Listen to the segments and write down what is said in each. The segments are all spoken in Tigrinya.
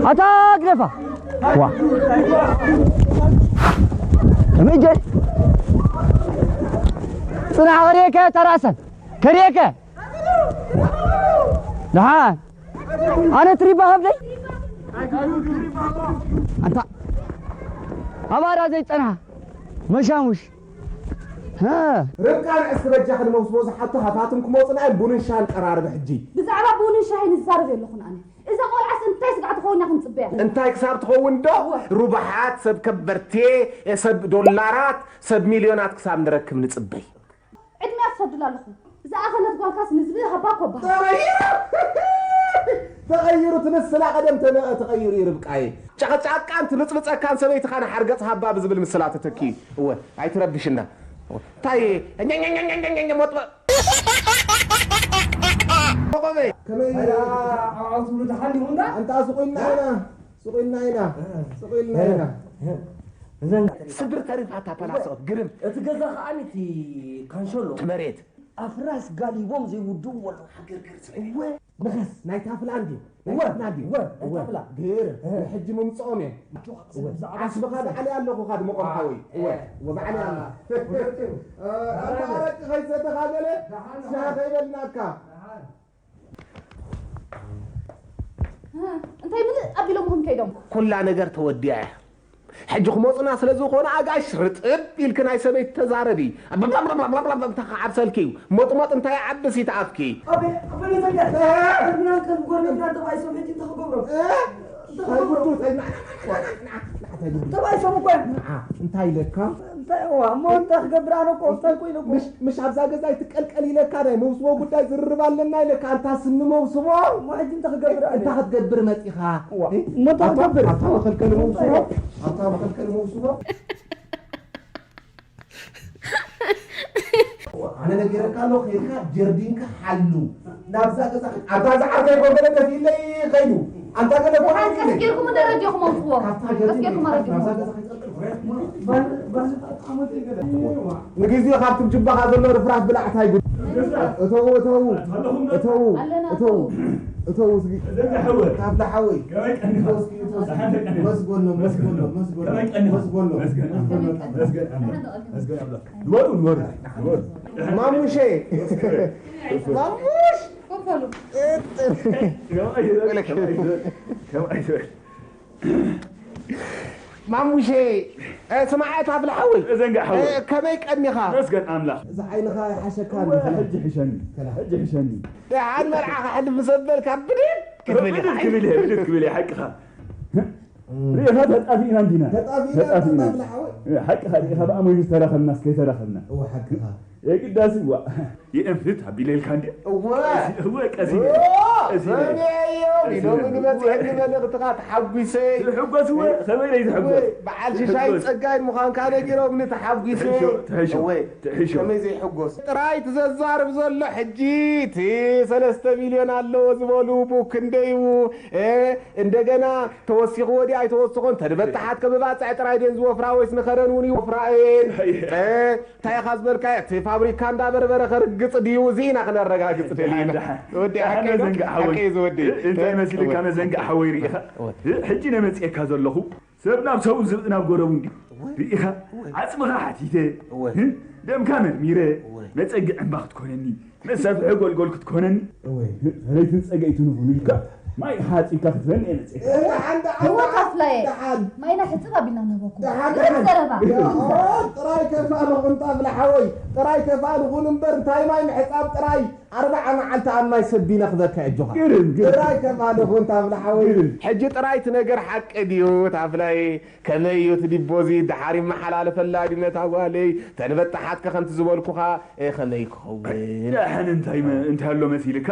ኣታ ግደፋ። ዋ። ከመይ ጀ-፣ ጽናሕ ከርእየከ፣ ተራእሰን። ከርእየከ። ደሓን። ኣነ ትሪባ ሃብለይ። ኣንታ ኣባራ ዘይጸንሓ መሻሙሽ። ሃ። ርብቃ ንዕስቲ በጃ ክንመውስ ዝሓቶ ሃፋትም ክመጹና እዮም ቡንን ሻን ቀራርብ ሕጂ። ብዛዕባ ቡንን ሻሂ ንዛረብ የለኹን ኣነ። እዛ ቆልዓስ እንታይ ስጋዕ ትኸውን ኢና ክንጽበያ? እንታይ ክሳብ ትኸውን ዶ? እወ። ሩባሓት፣ ሰብ ከበርቴ፣ ሰብ ዶላራት፣ ሰብ ሚልዮናት ክሳብ ንረክብ ንጽበይ። ዕድመያ ትሰድላ ኣለኹ። ዝኣኸለት ጓልካስ ንዝብኢ ሃባ እኮ በሃል። ተቐይሩ! ተቐይሩ፣ ትንስላ ቀደም ተነ-፣ ተቐይሩ እዩ ርብቃየ። ጨቕጫቃን ትልጽልጸካን ሰበይትኻ ንሓርገጽ ሃባ ብዝብል ምስላ ተተኪኡ። እወ፣ ኣይትረብሽና። እንታይ ሞጥበ-፣ ኮኾበይ፣ ከመይ ኣያ፣ ዓውዓው ትብሉ ደሓን ዲኹም ዳ? ኣንታ ስቑልና ኢና፣ ስቑልና ኢና፣ ስቑልና ኢና። እዘን ስብር ተሪፋታ ፓላሶ፣ ግርም። እቲ ገዛ ከኣ እቲ ካንሸሎ። እቲ መሬት። ኣፍራስ ጋሊቦም ዘይውድእዎ ኣለዉ። ሃገር ገርጽ። እወ። ንኸስ፣ ናይ ታፍላ እንድዩ፣ ናይ እወ፣ ታፍላ እንድዩ። እወ፣ ናይ እወ። ታፍላ። ግርም፣ እህ። ንሕጂ ምምጽኦም እየ። ኣጆኻ፣ እወ። ብዛዕባ ዓስብኻ ስለ ባዕለይ ኣለኹኻ ድመቖም ሓወይ። እወ፣ እወ፣ ባዕለይ ኣለኹ። ኣታ ኣረቂ ከይሰተኻ ገለ፣ ደሓን፣ ሻሂ ደሓን። ከይበልናካ። ደሓን። እ፣ እንታይ ምልእ ኣቢሎምኹም ከይዶም? ኩላ ነገር ተወዲኣ እያ። ሕጂ ክመጹና ስለ ዝኾነ ኣጋሽ ርጥብ ኢልኪ ናይ ሰበይቲ ተዛረቢ። ተኸዓብሰልኪ እዩ። ሞጥሞጥ እንታይ ይዓብስ ይትኣፍኪ? ኣቤ፣ ኣቤ፣ ነዘጋ። እ? እግርናን ከም ጎረቤትናን ተባኢሶም ሕጂ እንታይ ክገብሮም? እ? እንታይ ክገብሮም? እንታይ ጉዱ? እንታይ ና-፣ ና-፣ ና-፣ ና-፣ እንታይ ጉዱ? ተባኢሶም እኮ እዮም። ንዓ፣ እንታይ ኢለካ? እንታይ፣ እዋ፣ እሞ እንታይ ክገብር ኣነ እኮ፣ እንታይ እኮ ኢለ እኮ። ምሽ፣ ምሽ ኣብዛ ገዛ ኣይትቀልቀል ኢለካ፣ ናይ መውስቦ ጉዳይ ዝርርብ ኣለና ኢለካ፣ ኣንታ ስኒ መውስቦ። እሞ ሕጂ እንታይ ክገብር ኣነ? እንታይ ክትገብር መጺኻ? እዋ፣ እ? እሞ እንታይ ኣብታ፣ ክገብር? ኣብታ መኸልከሊ መውስቦ፣ ኣብታ መኸልከሊ መውስቦ። ኣነ ነጊረካ ኣለኹ፣ ከይድካ ጀርዲንካ ሓሉ። ናብዛ ገዛ፣ ኣንታ እዛ ዓርከይ ኮበለ ደፊለይ ከይዱ። ኣንታ ገለ ኮበለ ቀስ ጌርኩም እንደ ረድዮኹም ኣውፅዎ። ካብታ ጀርዲን ቀስ ጌርኩም ከይድካ ኣረድዮኹም ናብዛ ኣውፅዎ። ገዛ ከይትቀልቅል። ንግዜኡ ካብቲ ጅባኻ ዘሎ ርፍራፍ ብላዕ ታይ ጉድ። እተዉ፣ እተዉ፣ እተዉ፣ ኣለና፣ እተዉ፣ እተዉ። እተዉ እስኪ። እተዉ እስኪ፣ እተዉ እስኪ። መስጎኖ፣ መስጎኖ፣ መስጎኖ፣ መስጎኖ። ንበሩ፣ ንበሩ፣ ንበሩ። ማሙሼ! ማሙሽ! ከማይ ዝበል፣ ከማይ ዝበል፣ ከማይ ዝበል። ማሙሼ፣ እ፣ ስማዕ፣ ታፍላ ሓወይ። ዘንጋ ሓወይ። እ፣ ከመይ ቀኒኻ? መስገን ኣምላኽ። እዚ ዓይንኻ ይሓሸካ እወ፣ እንዲ። ሕጂ ሕሸኒ። ከላ። ሕጂ ሕሸኒ። ደሓን መርዓ ክሕልፍ ምስ ኣበልካ ብድድ ክትብል ኢኻ። ብድድ ክብል እየ፣ ብድድ ክብል እየ፣ ሓቅኻ። እም። ርኢኻ ተጣፊእና እንዲና። ተጣፊእና፣ ተጣፊእና። ታፍላ ሓወይ። ሓቅኻ፣ ርኢኻ ብኣመዩ ዝተራኸብናስ ከይተራኸብና። እወ፣ ሓቅኻ። የግዳሲ፣ ዋ። የእንፍት ኣቢለ ኢልካ እንድየ። እወ። ቀሲ-፣ እወ፣ ቀሲነ። እወ፣ ቀሲነ። ሰሚዐዮ፣ ቀሲነ። ኢሎሚ ንመጽአኒ መልእኽትኻ ተሓጒሰ። ትሕጎስ እወ፣ ከመይ ለይ ትሕጎስ? እወ፣ በዓል ሽሻይ ትሕጎስ። ጸጋይ ምዃንካ ነጊሮምኒ ተሓጒሰ። ትሕሾ፣ ትሕሾ፣ እወ፣ ትሕሾ። ከመይ ዘይሕጎስ? ጥራይ እቲ ዘዛርብ ዘሎ ሕጂ፣ እቲ ሰለስተ ሚልዮን ኣለዎ ዝበሉ ቡክ ክንደዩ፣ እ፣ እንደገና ተወሲኽዎ ድዩ ኣይተወስኾን? ተድበጣሓት ከመባጽዕ ጥራይ ድየን ዝወፍራ ወይስ ንኸረን እውን ይወፍራ እየን? ኣየ። እ፣ እንታይ ኢኻ ዝበልካዮ? እቲ ፋብሪካ እንዳ በርበረ ከርግጽ ድዩ? እዚ ኢና ክነረጋግጽ ደሊና። ደሓን፣ ደሓን። ወዲ ደሓን ሓቀይ ዶ? መዘንግዕ ሓወይ። ሓቀይ እዚ ወዲ። እ-፣ እንታይ መሲልካ እወ። መዘንግዕ ሓወይ ርኢኻ? እወ። እ፣ ሕጂ ነመጽኤካ ዘለኹ ሰብ ናብ ሰብኡ ዝብኢ ናብ ጎረቡ እንድዩ። እወ። ርኢኻ? እወ። ዓጽምኻ ሓቲተ። እወ። እ፣ ደምካ መርሚረ። እወ። መጸግዒ እምባ ክትኮነኒ። መሳፍሒ ጎልጎል ክትኮነኒ። እወ። ሰለይትን ጸገይትን ይኹን ኢልካ። ማይ ሓጺብካ ክትበኒ እየ መጺእካ። እወ፣ ሓንቲ፣ ሓንቲ፣ እወ፣ ታፍላየ። ደሓን። ማይና ሕጽብ ኣቢልና ንህበኩም። ደሓን፣ እዚ ደሓን። ዘረባ። ኦ፣ ጥራይ ከፋሊ ኹን ታፍላ ሓወይ። ጥራይ ከፋሊ ኹን እምበር እንታይ ማይ ምሕጻብ ጥራይ። ኣርብዓ መዓልቲ ኣብ ማይ ሰቢነ ክበካ ኣጆኻ። ግርም፣ ግርም። ጥራይ ከፋሊ ኹን ታፍላ ሓወይ። ግርም። ሕጂ ጥራይ እቲ ነገር ሓቂ ድዩ ታፍላይ? ከመይ እዩ እቲ ዲፖዚት? ደሓር ይመሓላለፈላ ድዩ ነታ ጓለይ? ተንበጣሓትከ ከምቲ ዝበልኩኻ፣ እ፣ ከመይ ክኸውን? ደሓን እንታይ መ-፣ እንታይ ኣሎ መሲልካ?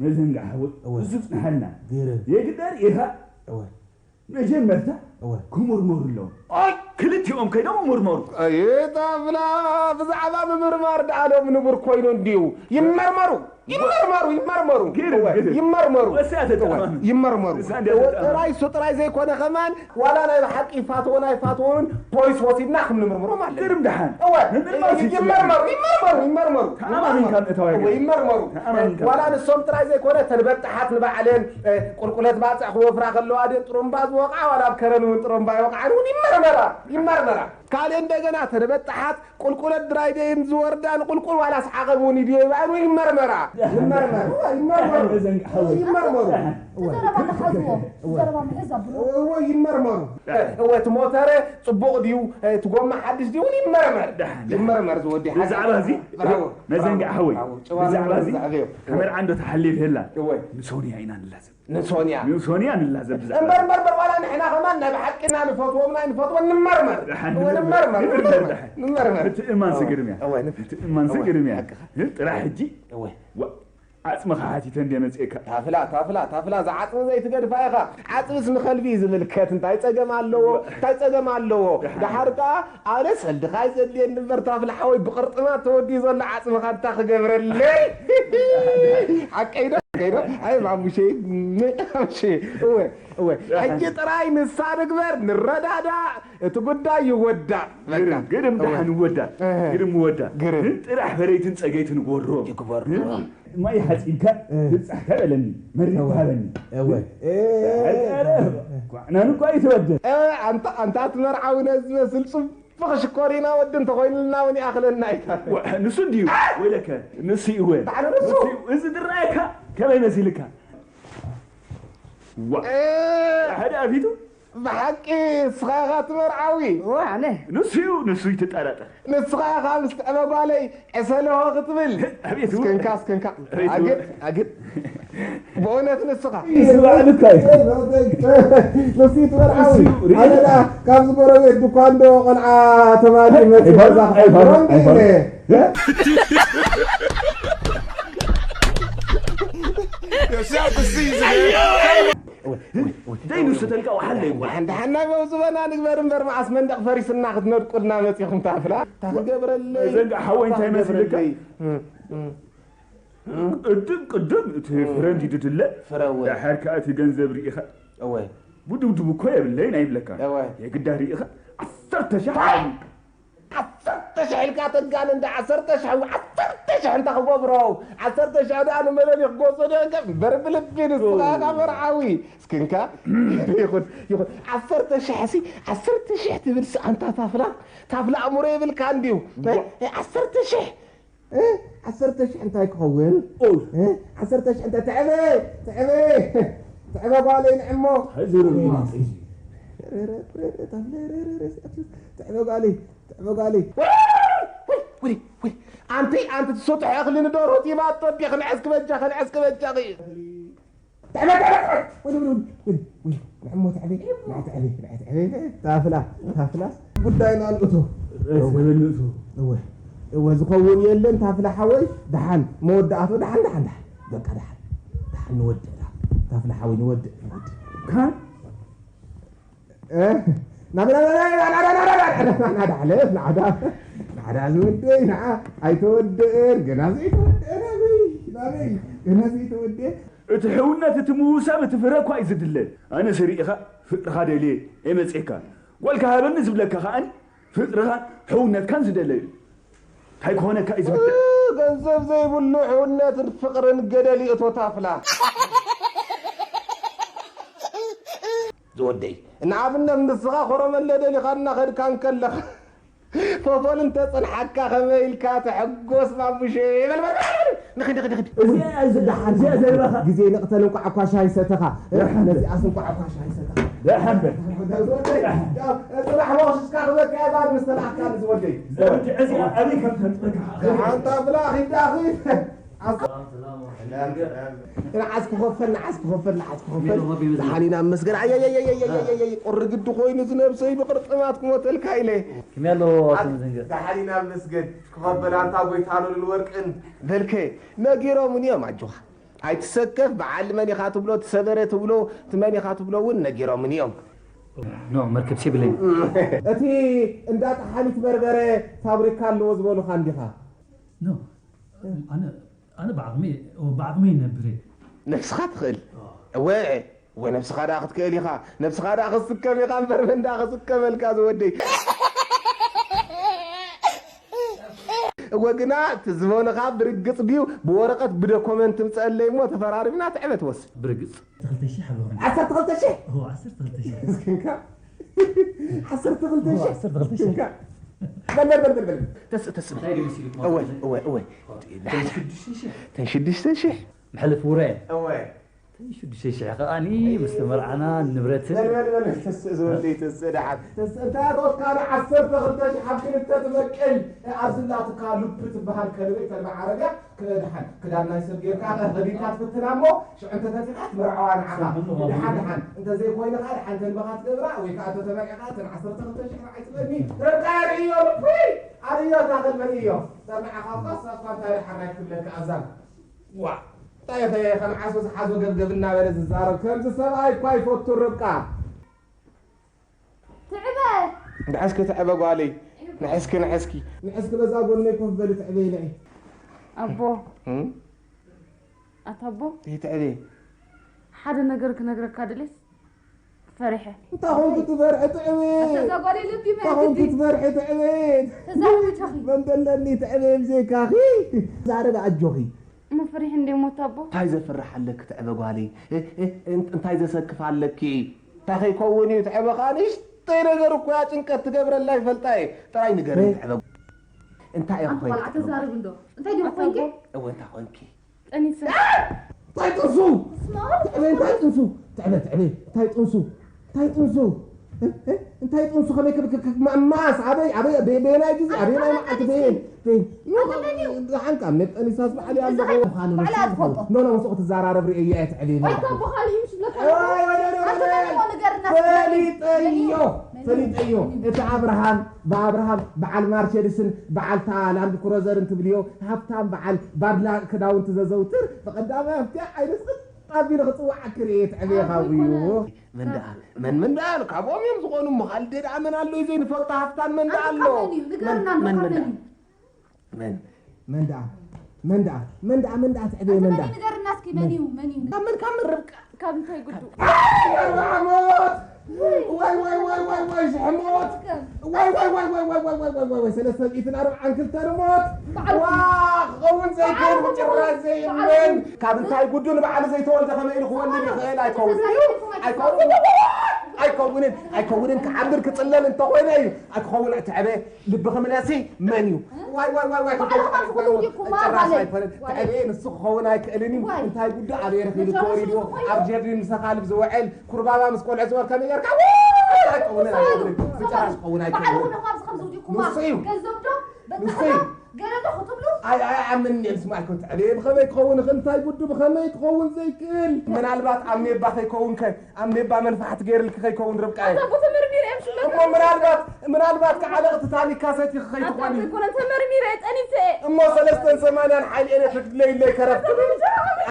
መዘንግዕ ሓወይ፣ እወ። ብዙ ጽንሓልና። ገይረ። የግዳር ኢኻ። እወ። መጀመርታ፣ ክምርመሩ ኣለዎም። ክልቲኦም ከይዶም ይምርመሩ። ይጣፍላ ብዛዕባ ምምርማር ደኣ ሎም ንቡር ኮይኑ እንድዩ። ይመርመሩ ይመርመሩ ይመርመሩ ይመርመሩ። ጥራይ እሱ ጥራይ ዘይኮነ ከማን ዋላ ናይ ብሓቂ ይፋትዎ ናይ ይፋትዎን ፖሊስ ወሲድና ክንምርምሮም ኣለና። ግርም ደሓን እወ ይመርመሩ ይመርመሩ ይመርመሩ። ተኣማሚንካ ምእታው ኣይግድን። ይመርመሩ። ተኣማሚንካ። ዋላ ንሶም ጥራይ ዘይኮነ ተን በጣሓት ንባዕለን ቁልቁለት ባፅዕ ክወፍራ ከለዋ ድን ጥሩምባ ዝወቕዓ ዋላ ኣብ ከረን እውን ጥሩምባ ይወቕዓን እውን ይመርመራ ይመርመራ። ካልእ እንደገና ተን በጣሓት ቁልቁለት ድራይ ደይን ዝወርዳ ንቁልቁል ዋላ ሰዓቐብ እውን ይድዮ ይባዕን እውን ይመርመራ። ይመርመሩ ይመርመሩ ይመርመሩ። እወ ይመርመሩ። እወ እቲ ሞተረ ጽቡቕ ድዩ እቲ ጎማ ሓድሽ ድዩ እውን ይመርመር። ይመርመር ዝወዲ። ብዛዕባ እዚ መዘንግዕ ሓወይ፣ ብዛዕባ እዚ መርዓ እንዶ ተሓሊፍ የላ። ንሶንያ ኢና ንላዘብ። ንሶንያ ንሶንያ ንላዘብ። እምበር እምበር እምበር ዋላ ንሕና ከማን ናይ ብሓቂና ንፈትዎም ናይ ንፈትዎም ንመርመር። እወ ንመርመር ንመርመር። ምትእማን ስግርምያ። ምትእማን ስግርምያ። ጥራሕ ሕጂ ዓጽምኻ ሓቲተ እንደ መጽእካ። ታፍላ ታፍላ ታፍላ እዛ ዓጽሚ ዘይትገድፋ ኢኻ። ዓጽምስ ንኸልቢ እዩ ዝምልከት። እንታይ ጸገም ኣለዎ? እንታይ ጸገም ኣለዎ? ደሓር ከኣ ኣነ ሰልድኻ ይዘድልየኒ እምበር ታፍላ ሓወይ ብቕርጥማት ተወዲኡ ዘሎ ዓጽምኻ እንታይ ክገብረለይ? ሓቀይ ዶ ሓቀይ ዶ? ኣይ ማሙሸይ ማሙሸይ እወ እወ ሕጂ ጥራይ ንሳ ንግበር ንረዳዳእ እቲ ጉዳይ ይወዳእ። ግርም ግርም ደሓን ይወዳእ። ግርም ይወዳእ። ጥራሕ ፈረይትን ጸገይትን ግበሮ። ይግበሮ። ማይ ሓጺብካ ትብጻሕካ በለኒ መሪቕ ሃበኒ። ኳዕናን እኳ ይተወደ። ኣንታ ኣንታ ትመርዓዊ ነዚ መስል ጽቡቕ ሽኮሪና ወዲ እንተኾይኑልና እውን ይኣኽለና ኢካ። ንሱ እንድዩ ወይለከ ንሱ ይወ እዚ ዝረኣየካ ከመይ መሲልካ? ሓደ ኣፊቱ ብሓቂ እስኻ ኢኻ ትመርዓዊ። ዋነ ንሱ እዩ ንሱ ይትጠራጠር። ንስኻ ኢኻ ምስ ትዕበ ጓለይ ዕሰለሆ ክትብል። ኣቤት እስክንካ እስክንካ ኣግድ ኣግድ ብእውነት ንስኻ ንሱ ባዕሉ እኮ እዩ። ንሱ ይትበልዓዊ ኣነ ደኣ ካብዚ ጎረቤት ድኳ እንዶ ቆልዓ ተማሊ መፂ ገዛ ክሓድሮም ኢለ ዘይንሱ ተልካ ወሓለይ ሓንዳሓና መውዝበና ንግበር እምበር መዓስ መንደቕ ፈሪስና ክትነድቁልና መፂኹም ታፍላ ታክገብረለይ ዘንጋ ሓወይ እንታይ መሲልካ ቅድም ቅድም እቲ ፍረ እንዲ ድድለ ፍረ እወ። ዳሓር ከኣ እቲ ገንዘብ ርኢኻ እወ። ቡድብድብ እኮ የብለይን ኣይብለካ እወ። የግዳ ርኢኻ ዓሰርተ ሺሕ ዓሰርተ ሺሕ ኢልካ ተጋን እንዳ ዓሰርተ ሺሕ ዓሰርተ ሺሕ እንታ ክገብሮ ዓሰርተ ሺሕ ደኣ ንመለሊ ክጎጾ ደንገ እምበር ብልቢ ንስኻ ኢኻ መርዓዊ እስክንካ ይኹን ይኹን ዓሰርተ ሺሕ ሲ ዓሰርተ ሺሕ ትብል ሲ ኣንታ ታፍላ ታፍላ ኣእምሮ የብልካ እንድዩ ናይ ዓሰርተ ሺሕ ዓሰርተ ሽሕ እንታይ ክኸውን? ዓሰርተ ሽሕ እንታይ ትዕበ ትዕበ ትዕበ ጓለይ ንዕሞ ትዕበ ጓለይ ትዕበ ጓለይ ኣንቲ ኣንቲ ትሰጥሖ እኽሊ ንደርሆ ጢባ ኣጠቢኺ ንዕስኪ በጃኺ ንዕስኪ በጃኺ ትዕበ ትዕበ ወይ ወይ ወይ ወይ ንዕሞ ትዕበ ንዓ ትዕበ ንዓ ትዕበ ታፍላ ታፍላ ጉዳይና ንእቶ እወ እወ ዝኸውን የለን ታፍላ ሓወይ ደሓን መወዳእቶ ደሓን ደሓን ደሓን በቃ ደሓን ደሓን ንወድእ ታፍላ ሓወይ ንወድእ ንወድእ ካን ናዳ ናዳ ዝወደይ ንዓ ኣይተወደአን ገና ዘይተወደአ ናበይ ናበይ ገና ዘይተወደአ እቲ ሕውነት እቲ ምውሳብ እቲ ፍረ እኳ እዩ ዝድለ ኣነ ስርኢኻ ፍቅርኻ ደልየ የመፅካ ጓልካ ሃበኒ ዝብለካ ከዓኒ ፍቅርኻን ሕውነትካን ዝደለዩ እንታይ ክኾነካ እዩ ዝብለ ገንዘብ ዘይብሉ ሕውነትን ፍቅርን ገደል ይእቶ ታፍላ ዝወደይ ንኣብነት ንስኻ ኮረመለ ደሊኻ እናኸድካ እንከለኻ ፎፎን እንተጸንሓካ ከመይ ኢልካ ተሐጎስ ማሙሸ በል በል በል ንኺድ ንኺድ ንኺድ እዚኣ እያ ዝደሓን እዚኣ ዘረባኻ ግዜ ንቕተል እንቋዕ እኳ ሻሂ ሰተኻ ነዚኣስ እንቋዕ እኳ ሻሂ ሰተኻ ደሓን በል ጽባሕ መቕሽሽካ ክበካ እያ ባል ምስ ተላኣካ ንዝወደይ ዘርጅ ዕዚኣ ኣበይ ከም ተንጥበካ ሓንታ ብላ ኺዳ ኺድ ንዓስ ክኸፈል ንዓስ ክኸፈል ንዓስ ክኸፈል ደሓን ኢና መስገን ኣየየየየየየየ ቁሪ ግዲ ኮይኑ ዝነብሰይ ብቅርጥማት ክሞተልካ ኢለ ከመይ ኣለዎ ኣቶ መዘንገ ደሓን ኢና መስገን ክኸፈል ኣንታ ጎይታ ሉልን ወርቅን በልከ ነጊሮምኒ እዮም ኣጆኻ ኣይትሰከፍ በዓል መን ኢኻ ትብሎ ትሰበረ ትብሎ ትመን ኢኻ ትብሎ እውን ነጊሮምኒ እዮም ኖ፣ መርክብ ሲብለኝ። እቲ እንዳ ጠሓኒት በርበረ ፋብሪካ ኣለዎ ዝበሉኻ እንዲኻ? ኖ፣ ኣነ ኣነ ብዓቕሚ ብዓቕሚ ይነብር እየ። ነብስኻ ትኽእል። እወ እወ ነብስኻ ደኣ ክትክእል ኢኻ። ነብስኻ ደኣ ክትስከም ኢኻ እምበር መን ደኣ ክስከመልካ ዝወደይ። እወ ግና እቲ ዝቦንኻ ብርግጽ ድዩ ብወረቐት ብዶኮመንት ትምፀአለይ እሞ ተፈራሪምና ትዕበ ትወስድ። ብርግጽ። ክልተ ሺሕ ኣለኹ። ዓሰርተ ክልተ ሺሕ? ኦ፣ ዓሰርተ ክልተ ሺሕ። እስኪ እንካ። ዓሰርተ ክልተ ኦ፣ ሺሕ። ዓሰርተ ክልተ ሺሕ። እስኪ እንካ። በል በል በል በል በል። ተስ ተስ። እንታይ ድዩ መሲልኩም? እወ እወ እወ። ተን ሽዱሽተ ሺሕ። ተን ሽዱሽተ ሺሕ። መሕለፊ ውረ። እወ። ተን ሽዱሽተ ሺሕ ከኣኒ ምስ ተመርዓና ንብረትን። በል በል በል። ተስ ዝወደይ ተስ ደሓን። ተስ እንታይ ሮካ ዓሰርተ ክልተ ሺሕ ኣብ ክልተ ትመቅል። ኣብዚ ናትካ ሉፕ ትበሃል ከልበይ ተልባ ዓረብያ። ክዳን ናይ ሰብ ጌርካ ከዲንካ ትፍትና እሞ ሽዑ እንተተቲኻ ትምርዓዋ ንዓኻ። ድሓን ድሓን እንተዘይኮይኑ ኸዓ ድሓን ተልባኻ ትገብራ ወይ ከዓ እንተተመርዒኻ እተን ዓሰርተ ክልተ ሽሕ ንዓይ ትበኒ። ረብቃ ኣርእዮ ልኩይ ኣርእዮ እታ ከልበ ርእዮ። እታ ንዓኻ እኳ እሳ እኳ እንታይ ድሓን ኣይትብለካ ኣዛን። ዋ እንታይ ኢኸ ከም ዓሶ ዝሓዞ ገብገብ እናበለ ዝዛረብ ከምዚ ሰብኣይ እኳ ይፈቱ ርብቃ። ትዕበ ንሕስኪ ትዕበ ጓለይ ንሕስኪ ንሕስኪ ንሕስኪ በዛ ጎነይ ኮፍ በሊ ትዕበ ኢለ እየ ኣቦ እም? ኣታ ኣቦ ይትዕበ ሓደ ነገር ክነግረካ ድልስ ፈሪሐ እንታይ ኾንኩ ትፈርሒ ትዕበ ኣታ እዛ ጓለይ ልቢ እንታይ ኾንኩ መርግቲ ትፈርሒ ትዕበ ተዛረቢ ጆኺ መን ደለኒ ትዕበ ብዘይካኺ ዛረቢ ኣጆኺ እሞ ፈሪሐ እንደ ሞት ኣቦ እንታይ ዘፍርሕ ኣለኪ ትዕበ ጓለይ እ- እ- እን- እንታይ ዘሰክፍ ኣለኪ እንታይ ከይከውን እዩ ትዕበ ከዓ ንእሽተይ ነገር እኮ እያ ጭንቀት ትገብረላ ይፈልጣ እየ ጥራይ ንገረኒ ትዕበ እንታይ እየ ኣንቲ ኮይንኪ ቆልዓ ትዕበ ተዛረቢ ጓለይ እንዶ እንታይ ድዩ ኣታ ኮይንኪ ኣቦ እወ እንታይ ኮይንኪ ጠኒሰ እንታይ ጥንሱ ትዕበ እንታይ ጥንሱ ትዕበ ትዕበ እንታይ ጥንሱ እንታይ ጥንሱ እንታይ ጥንሱ ከመይ ክብክክ ማማስ ኣበይ ኣበይ በየናይ ግዜ ኣበየናይ መዓልቲ በየን ደሓንካ መጠኒሳስ በዓል እያ ኣለኹ ምዃኑ ንሱ ዝኸውን ኖኖ ምስኡ ክትዘራረብ ርእየ እየ ትዕብየ ፈሊጠዮ ፈሊጠዮ እቲ ኣብርሃም ብኣብርሃም በዓል ማርቸዲስን በዓልታ ላንድ ክሮዘርን ትብልዮ ሃብታም በዓል ባድላ ክዳውንቲ ዘዘውትር ብቐዳማይ ኣብቲ ዓይነስቕጥ ኣቢሉ ክፅዋዓኪ ርእየ ትዕብየ ካብኡ እዩ መን ደኣ መን መን ደኣ ካብኦም እዮም ዝኾኑ እሞ ካልእ ደኣ መን ኣሎ እዩ ዘይንፈልጦ ሃፍታም መን ደኣ ኣሎ መን መን ደኣ መን መን ደኣ መን ደኣ መን ደኣ መን ደኣ ትዕበየ መን ደኣ ንገርና እስኪ መን እዩ መን እዩ ካብ መን ካብ መን ርብቃ ካብ እንታይ ጉዱ ኣርባዓ ሞት ወይ ወይ ወይ ወይ ወይ ዝሕሞት ወይ ወይ ወይ ወይ ወይ ወይ ወይ ወይ ወይ ሰለስተ ሚእትን ኣርባዓን ክልተን ሞት ዋ ክኸውን ዘይክእል ጭራሽ ዘይእመን ካብ እንታይ ጉዱ ንባዕሉ ዘይተወልደ ከመይ ኢሉ ክወልድ ይኽእል ኣይከውንን እዩ ኣይከውንን ኣይከውንን ኣይከውንን ክዓብር ክፅለል እንተኾይነ እዩ ኣይክኸውን ትዕበ ልብኺ ምለሲ መን እዩ ዋይ ዋይ ዋይ ዋይ ክኸውን ጭራሽ ኣይኮነን ትዕበ ንሱ ክኸውን ኣይክእልን እዩ እንታይ ጉዱ ኣበየ ረኺቡ ተወሪድዎ ኣብ ጀርዲን ምስ ኣኻልብ ዝውዕል ኩርባባ ምስ ቆልዑ ዝበል ከመይ ጌርካ ኣይከውንን ኣይከውንን ጭራሽ ክኸውን ኣይክእልን ንሱ እዩ ንሱ እዩ ገለ ዶ ክትብሉ ኣይ ኣይ ኣምን እየ ንስማዕ ኣይኮን ትዕበየ ብኸመይ ክኸውን ይኽእል እንታይ ጉዱ ብኸመይ ክኸውን ዘይክእል ምናልባት ኣብ ሜባ ከይከውን ከ ኣብ ሜባ መልፋሕቲ ገይርልኪ ከይከውን ርብቃየ ኣታ እኮ ተመርሚረ እየ ምሽ እሞ ምናልባት ምናልባት ከዓለቕቲ ታኒካ ሰቲኺ ከይትኾኒ ኣይኮነን ተመርሚረ እየ ጠኒሰ እየ እሞ ሰለስተን ሰማንያን ሓይሊ ኤሌክትሪክ ድለይለይ ከረፍቲ